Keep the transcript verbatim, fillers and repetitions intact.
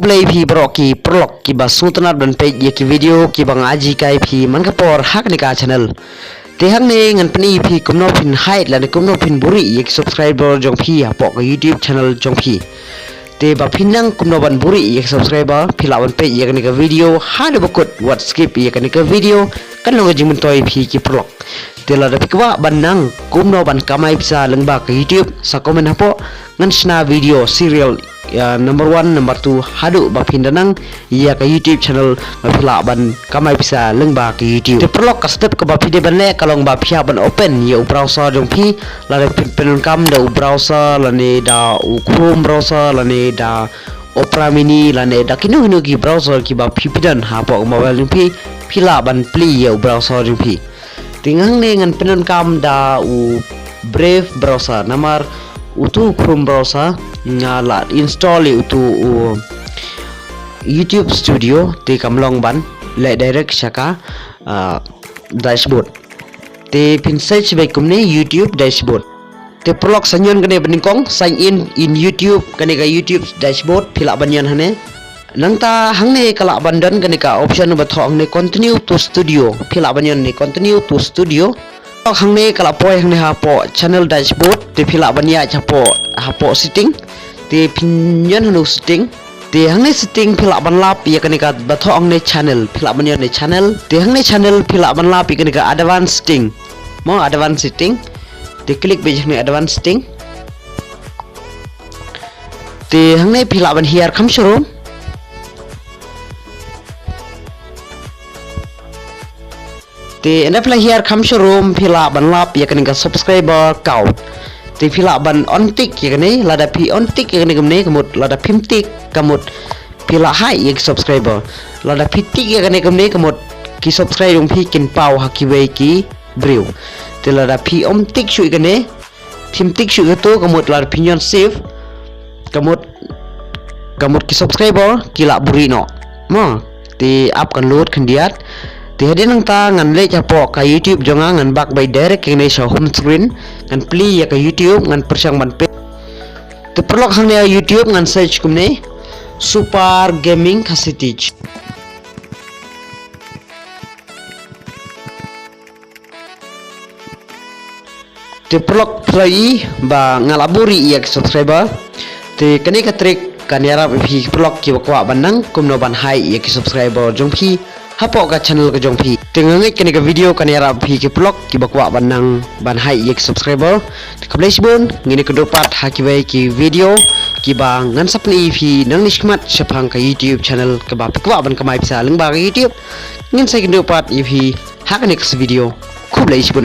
Khublei phi baroh ki paralok kiba sngewtynnat ban peit ïa ki video kiba nga ai kai phi man ka por ha kane ka channel. Te hangne ngan pyni phi kumno phin hide lane kumno phin buhrieh ïa ki subscriber jong phi hapoh ka YouTube channel jong phi. Te ba phin nang kumno ban buhrieh ïa ki subscriber, phi lah ban peit ïa kane ka video haduh ba kut, wat skip ïa kane ka video, kan long ka jingmyntoi phi ki paralok. Te lada phi kwah ban nang kumno ban kamai pisa lyngba ka YouTube, sa comment hapoh, ngan shna video serial, ïa, number one, number two haduh ba phin da nang ïa ka YouTube channel ba phi lah ban kamai pisa lyngba ka YouTube. Te paralok, ka step kaba phi dei ban leh ka long ba phi hap ban open ïa u browser jong phi, lada phi pyndonkam da u browser lane da u Chrome browser lane da Opera Mini lane da kino kino ki browser kiba phi phi don hapoh ka mobile jong phi, phi lah ban plie ïa u browser jong phi. Te hangne ngan pyndonkam da u Brave browser namar utu u Chrome browser nga la install ïa utu u YouTube Studio, te kam long ban leh direct sha ka, ah, dashboard. Te phin search beit kumne YouTube dashboard. Te paralok, sa ñion kane ba nyngkong, sign in in YouTube, kane ka YouTube dashboard, phi lah ban ñion hangne. Nangta hangne ka lah ban don kane ka option ba thoh hangne continue to studio, phi lah ban ñion ne continue to studio. Hangne ka lah poi hangne hapoh channel dashboard, te phi lah ban ïaid hapoh, hapoh setting. Te phin ñion hano setting. Te hangne setting phi lah ban lap ïa kane kaba thoh hangne channel, phi lah ban ñion ne channel. Te hangne channel phi lah ban lap ïa kane ka advanced setting. Mo, advanced setting. Te click beit hangne advanced setting. Te hangne phi lah ban hiar kham shyrkhei. Te ynda phi la hiar kham shyrkhei phi lah ban lap ïa kane ka subscriber count. Te phi lah ban on tick ïa kane, lada phi on tick ïa kane kumne ka mut, lada phim tick ka mut phi la haid ïa ki subscriber. Lada phi tick ïa kane kumne ka mut ki subscriber jong phi kin paw ha kiwei ki briew. Te lada phi ym tick shuh ïa kane, phim tick shuh ïa kato ka mut lada phi ñion save ka mut, ka mut ki subscriber ki lah buhrieh noh. Mo, te ap kan load khyndiat. Te hadien nangta ngan leit hapoh ka YouTube jong nga, ngan back beit direct hangne sha home screen, ngan plie ïa ka YouTube, ngan pyrshang ban peit. Te paralok, hangne ha YouTube ngan search kumne Super Gaming Khasi Tech. Te paralok, phi la ïohi ba nga la buhrieh ïa ki subscriber. Te kane ka trick kan ïarap ïa phi ki paralok kiba kwah ban nang kumno ban haid ïa ki subscriber jong phi hapoh ka channel ka jong phi. Te nga ngeit kane ka video kan ïarap ïa phi ki paralok kiba kwah ban nang ban haid ïa ki subscriber. Te khublei shibun, ngin ïakynduh pat ha kiwei ki video kiba ngan sa pyni ïa phi nangne shakhmat shaphang ka YouTube channel, kaba phi kwah ban kamai pisa lyngba ka YouTube. Ngin sa ïakynduh pat ïa phi ha ka next video. Khublei shibun.